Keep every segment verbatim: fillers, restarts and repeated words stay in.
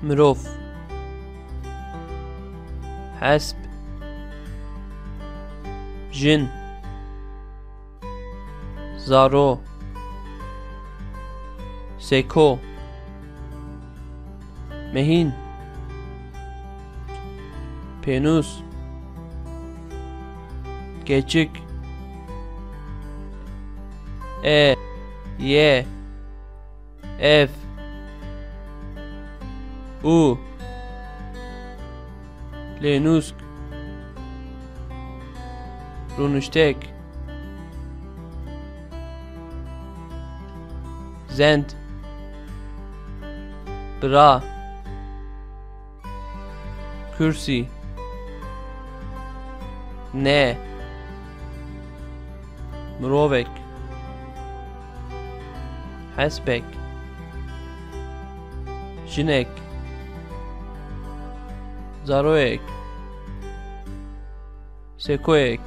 Mirov. Hesp. Jin. Zaro. Seko. Mehîn. Pênûs. Keçik. E. Ye. Ev. Û. Lênûsk. Rûniştek. Zend. Bira. Kursî. Ne. Mirovek. Hespek. Jinek. Zaroyek. Sekoyek.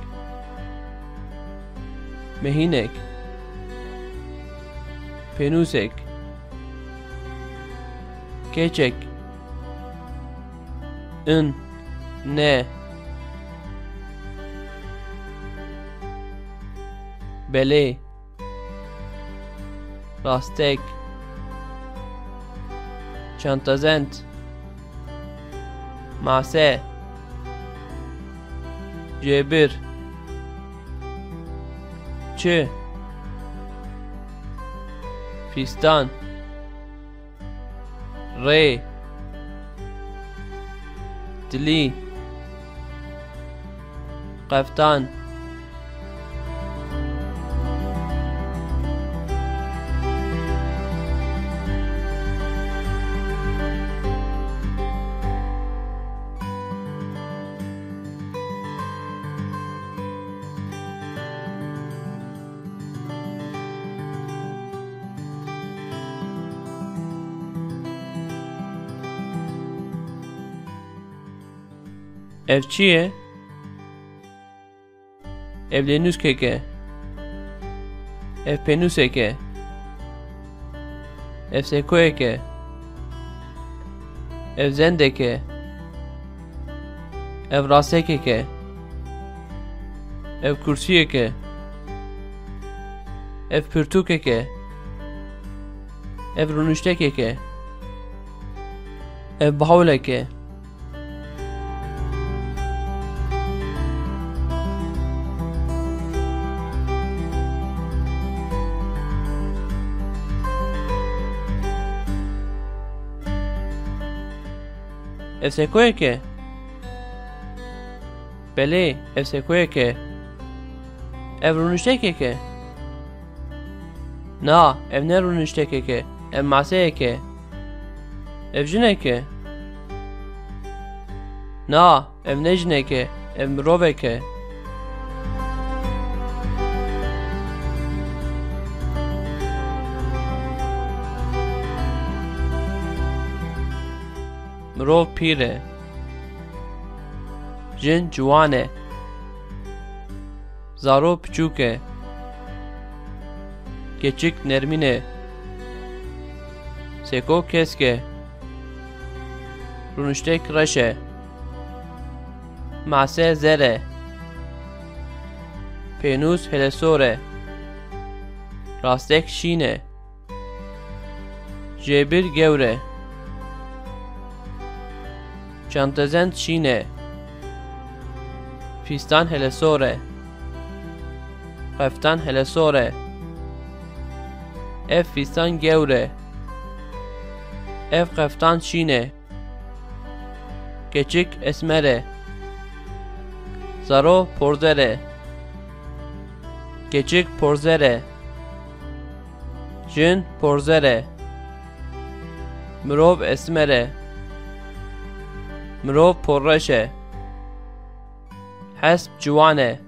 Mehînek. Pênûsek. Keçek. In. Ne. Belê. Rastek. Çentezend. Mase. Cêbir. Çi. Fîstan. Rê. Dilî. Qeftan. Ev çi ye? Ev lênûskek e. Ev pênûsek e. Ev sekoyek e. Ev zendek e. Ev rasekek e. Ev kursiyek e. Ev pirtûkek e. Ev rûniştekek e. Ev bihawlek e. Ev sekoyek e? Belê, ev sekoyek e. Ev rûniştekek e? Na, ev ne rûniştekek e, ev maseyek e. Ev jinek e? Na, ev ne jinek e, ev mirovek e. Mirov pîr e. Jin ciwan e. Zaro piçûk e. Keçik nermîn e. Seko kesk e. Rûniştek reş e. Mase zer e. Pênûs helesor e. Rastek şîn e. Jêbir gewr e. Çentezend şîn e. Fîstan helesor e. Qeftan helesor e. Ev fîstan gewr e. Ev qeftan şîn e. Keçik esmer e. Zaro porzer e. Keçik porzer e. Jin porzer e. Mirov esmer e. Mirov porreş e. Hesp ciwan e.